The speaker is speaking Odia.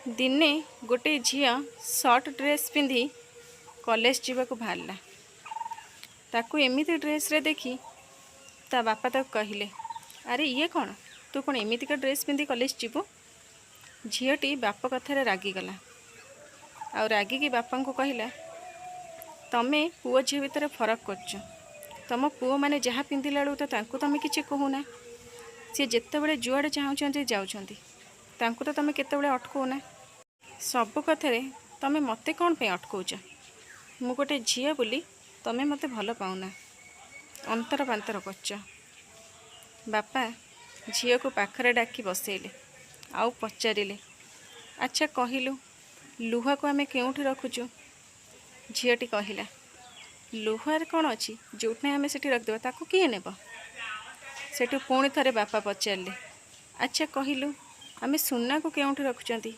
ଦିନେ ଗୋଟେ ଝିଅ ସର୍ଟ ଡ୍ରେସ୍ ପିନ୍ଧି କଲେଜ ଯିବାକୁ ବାହାରିଲା। ତାକୁ ଏମିତି ଡ୍ରେସ୍ରେ ଦେଖି ତା ବାପା ତାକୁ କହିଲେ, "ଆରେ, ଇଏ କ'ଣ? ତୁ କ'ଣ ଏମିତିକା ଡ୍ରେସ୍ ପିନ୍ଧି କଲେଜ ଯିବୁ?" ଝିଅଟି ବାପ କଥାରେ ରାଗିଗଲା ଆଉ ରାଗିକି ବାପାଙ୍କୁ କହିଲା, "ତମେ ପୁଅ ଝିଅ ଭିତରେ ଫରକ କରୁଛ। ତମ ପୁଅମାନେ ଯାହା ପିନ୍ଧିଲା ବେଳକୁ ତ ତାଙ୍କୁ ତମେ କିଛି କହୁନା। ସିଏ ଯେତେବେଳେ ଯୁଆଡ଼େ ଚାହୁଁଛନ୍ତି ଯାଉଛନ୍ତି। ତାଙ୍କୁ ତ ତମେ କେତେବେଳେ ଅଟକଉନା। ସବୁ କଥାରେ ତମେ ମୋତେ କ'ଣ ପାଇଁ ଅଟକଉଛ? ମୁଁ ଗୋଟେ ଝିଅ ବୋଲି ତମେ ମୋତେ ଭଲ ପାଉନା, ଅନ୍ତର ପାନ୍ତର କରୁଛ।" ବାପା ଝିଅକୁ ପାଖରେ ଡାକି ବସେଇଲେ ଆଉ ପଚାରିଲେ, "ଆଚ୍ଛା କହିଲୁ, ଲୁହାକୁ ଆମେ କେଉଁଠି ରଖୁଛୁ?" ଝିଅଟି କହିଲା, "ଲୁହାରେ କ'ଣ ଅଛି? ଯେଉଁଠି ନାହିଁ ଆମେ ସେଠି ରଖିଦେବା, ତାକୁ କିଏ ନେବ?" ସେଠୁ ପୁଣି ଥରେ ବାପା ପଚାରିଲେ, "ଆଚ୍ଛା କହିଲୁ, ଆମେ ସୁନାକୁ କେଉଁଠି ରଖୁଛନ୍ତି?"